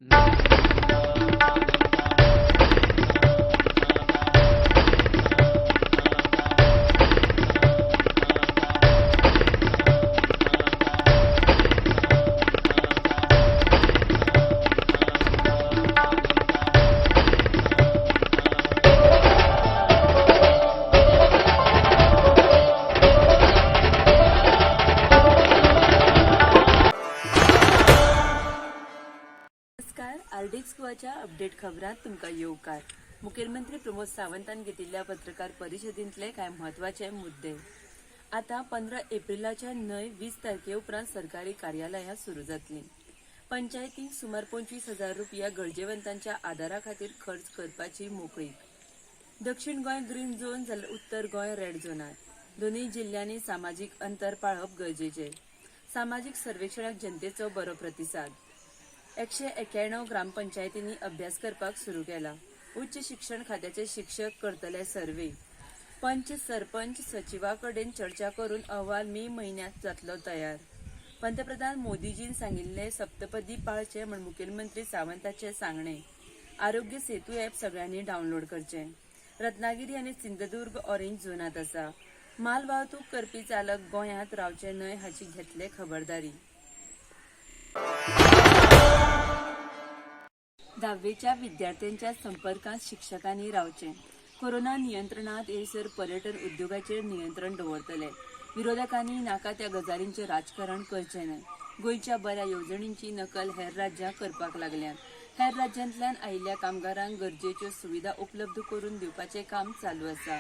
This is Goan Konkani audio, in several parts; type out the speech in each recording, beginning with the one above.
नमस्कार, आरडीएक्स गोवाच्या अपडेट खबरांत तुमकां येवकार. मुखेलमंत्री प्रमोद सावंतान घेतिल्ल्या पत्रकार परिशदेंतले कांय म्हत्वाचे मुद्दे. आतां 15 एप्रिलाच्या न्हय, 20 तारखे उपरांत सरकारी कार्यालयां सुरू जातलीं. पंचायतींक सुमार 25,000 रुपया गरजेवंतांच्या आदारा खातीर खर्च करपाची मोकळीक. दक्षिण गोंय ग्रीन झोन जाल्यार उत्तर गोंय रेड झोनात. दोनूय जिल्ल्यांनी सामाजीक अंतर पाळप गरजेचें. सामाजीक सर्वेक्षणाक जनतेचो बरो प्रतिसाद. 191 ग्रामपंचायतींनी अभ्यास करपाक सुरू केला. उच्च शिक्षण खात्याचे शिक्षक करतले सर्वे. पंच, सरपंच, सचिवा कडेन चर्चा करून अहवाल मे म्हयन्यांत जातलो तयार. पंतप्रधान मोदीजीन सांगिल्ले सप्तपदी पाळचे म्हूण मुखेलमंत्री सावंताचे सांगणे. आरोग्य सेतू ॲप सगळ्यांनी डावनलोड करचें. रत्नागिरी आनी सिंधुदुर्ग ऑरेंज झोनात आसा. माल वाहतूक करपी चालक गोंयांत रावचे न्हय हाची घेतले खबरदारी. धाव्वेच्या विद्यार्थ्यांच्या संपर्कांत शिक्षकांनी रावचें. कोरोना नियंत्रणात येयसर पर्यटन उद्योगाचेर नियंत्रण दवरतले. विरोधकांनी नाका त्या गजालींचें राजकारण करचें न्हय. गोंयच्या बऱ्या येवजणींची नकल हेर राज्यां करपाक लागल्यांत. हेर राज्यांतल्यान आयिल्ल्या कामगारांक गरजेच्यो सुविधा उपलब्ध करून दिवपाचें काम चालू आसा.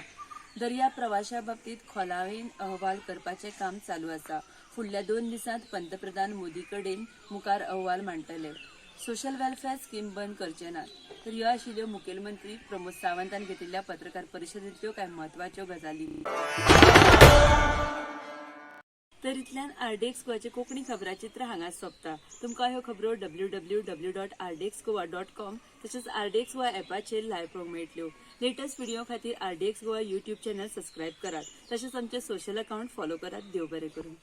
दर्या प्रवाशा बाबतींत खोलायेन अहवाल करपाचें काम चालू आसा. फुडल्या 2 दिसांत पंतप्रधान मोदी कडेन मुखार अहवाल मांडटले. सोशल वेलफेअर स्कीम बंद करचे नात. तर ह्यो आशिल्ल्यो मुखेलमंत्री प्रमोद सावंतान घेतिल्ल्या पत्रकार परिशदेंतल्यो कांय म्हत्वाच्यो गजाली. तर इतल्यान आरडीएक्स गोवाचे कोंकणी खबराचित्र हांगाच सोंपता. तुमकां ह्यो खबरो www.rdxgoa.com तशेंच आरडीएक्स गोवा ॲपाचेर लायव्ह पळोवंक मेळटल्यो. लेटस्ट व्हिडिओ खातीर RDX Goa YouTube channel subscribe करात, तशेंच आमचे सोशल अकाउंट फॉलो करात. देव बरें करूं.